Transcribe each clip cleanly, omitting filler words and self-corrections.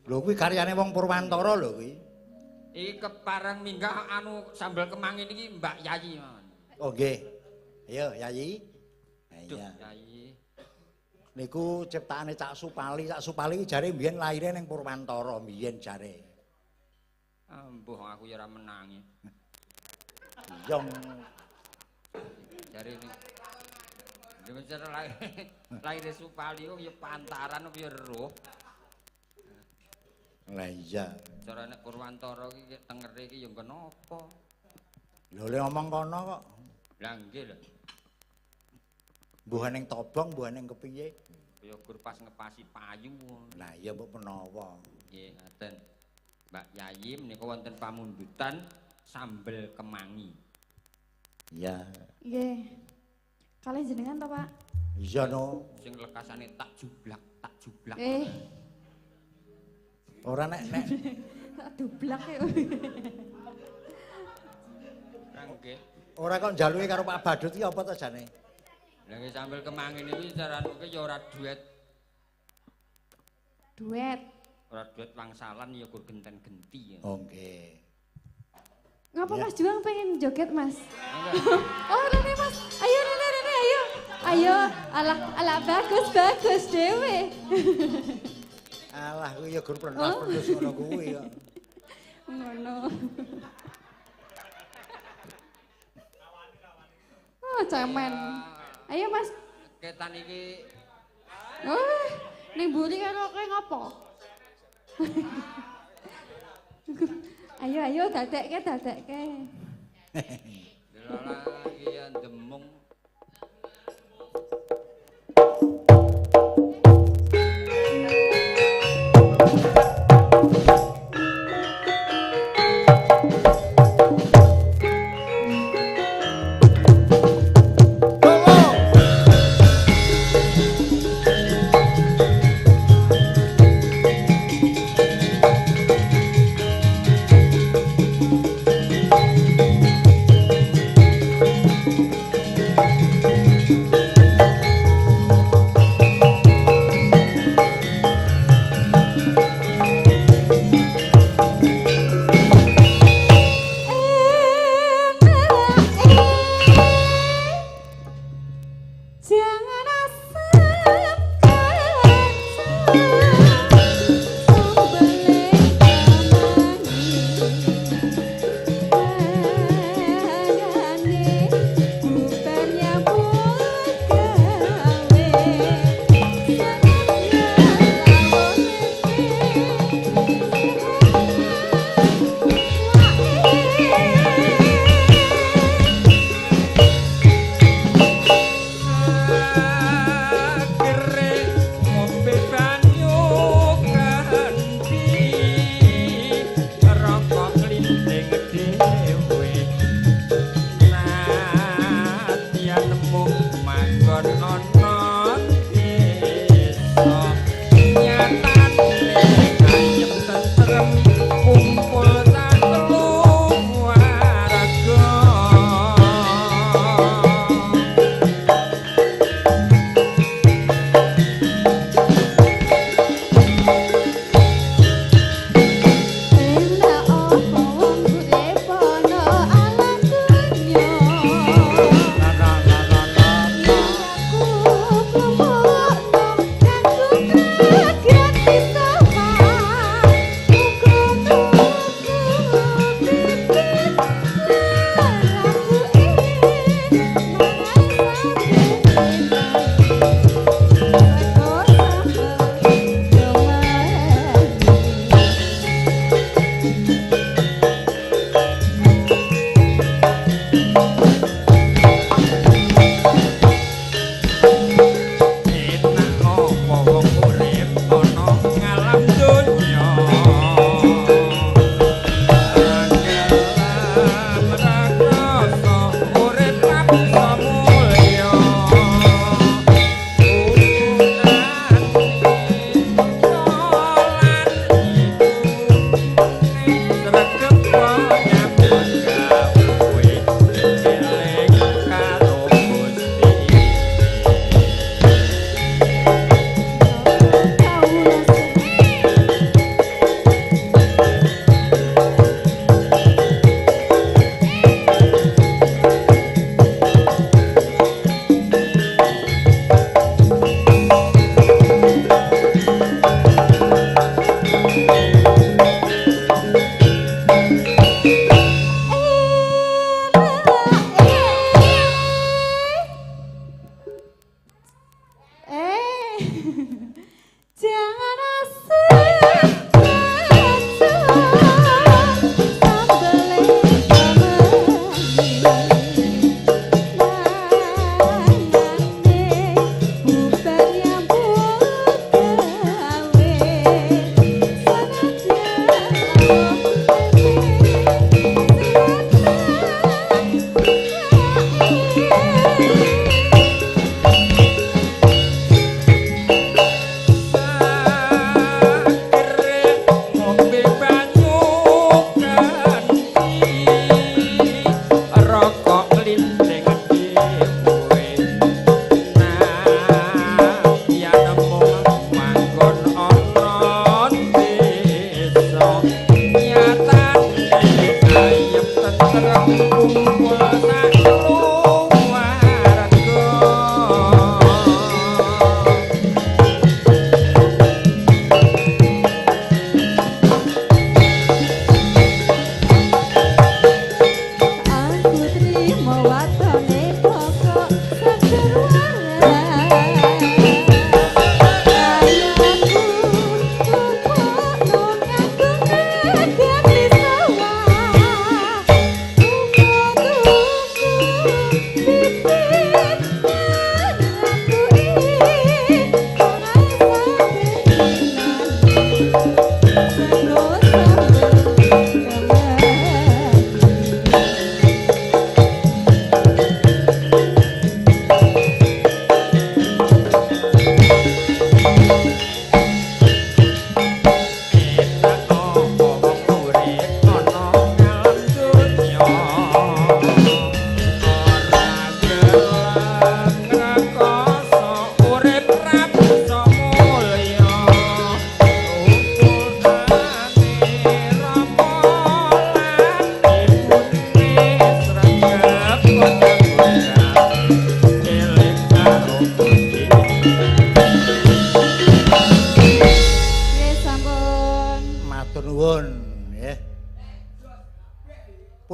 Lho kuwi karyane wong Purwantara lho kuwi. Iki kepareng minggah anu sambel kemangi niki Mbak Yayi mawon. Oh nggih. Ayo Yayi. Duh, Iya. Yayi. Niku ciptaane Cak Supali. Cak Supali jare mbiyen lahire ning Purwantara mbiyen jare. Ambuh aku ya ora menangi. Yong Jare ning Lha cara lahir Supali kok ya pantaran apa ya roh. Lah iya. Cara nek Purwantara iki tengere iki ya kenapa? Lho le ngomong kono kok. Lah nggih lho. Mbuh ning tobong, mbuh ning kepiye? Ya gur pas ngepasi payu. Lah iya mbok menawa. Nggih, ngaten. Mbak Yayi menika wonten pamundutan sambel kemangi. Iya. Nggih. Kalih jenengan to, Pak? Iya no. Sing lekasane tak jublak, tak jublak. Ora nek nek Tak dublak ya. Lah nggih. Ora kok njaluki karo Pak Badut iki apa to jane? Lah nggih sambel kemangi niku carane ya ora duet. Duet. Ora duet wangsalan ya gur genten-genti. Oh nggih. Ngapa Ya. Mas Juang pengen joget, Mas? Enggak. Oh, Rene Mas. Ayo Rene, Rene, ayo. Ayo, alah alah bagus bagus dhewe. Alah kuwi ya gur prentas-prentus ngono kuwi kok. Ngono. Oh, cemen. Ayo Mas. Ketan iki Oh, ning mburi karo kowe ngopo? Ayo ayo dadekke dadekke. Delok iki ya demung. Thank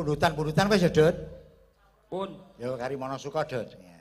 Pundutan-pundutan wis ya, Dut. Pun. Yo kari Monosuka, Dut. Ya.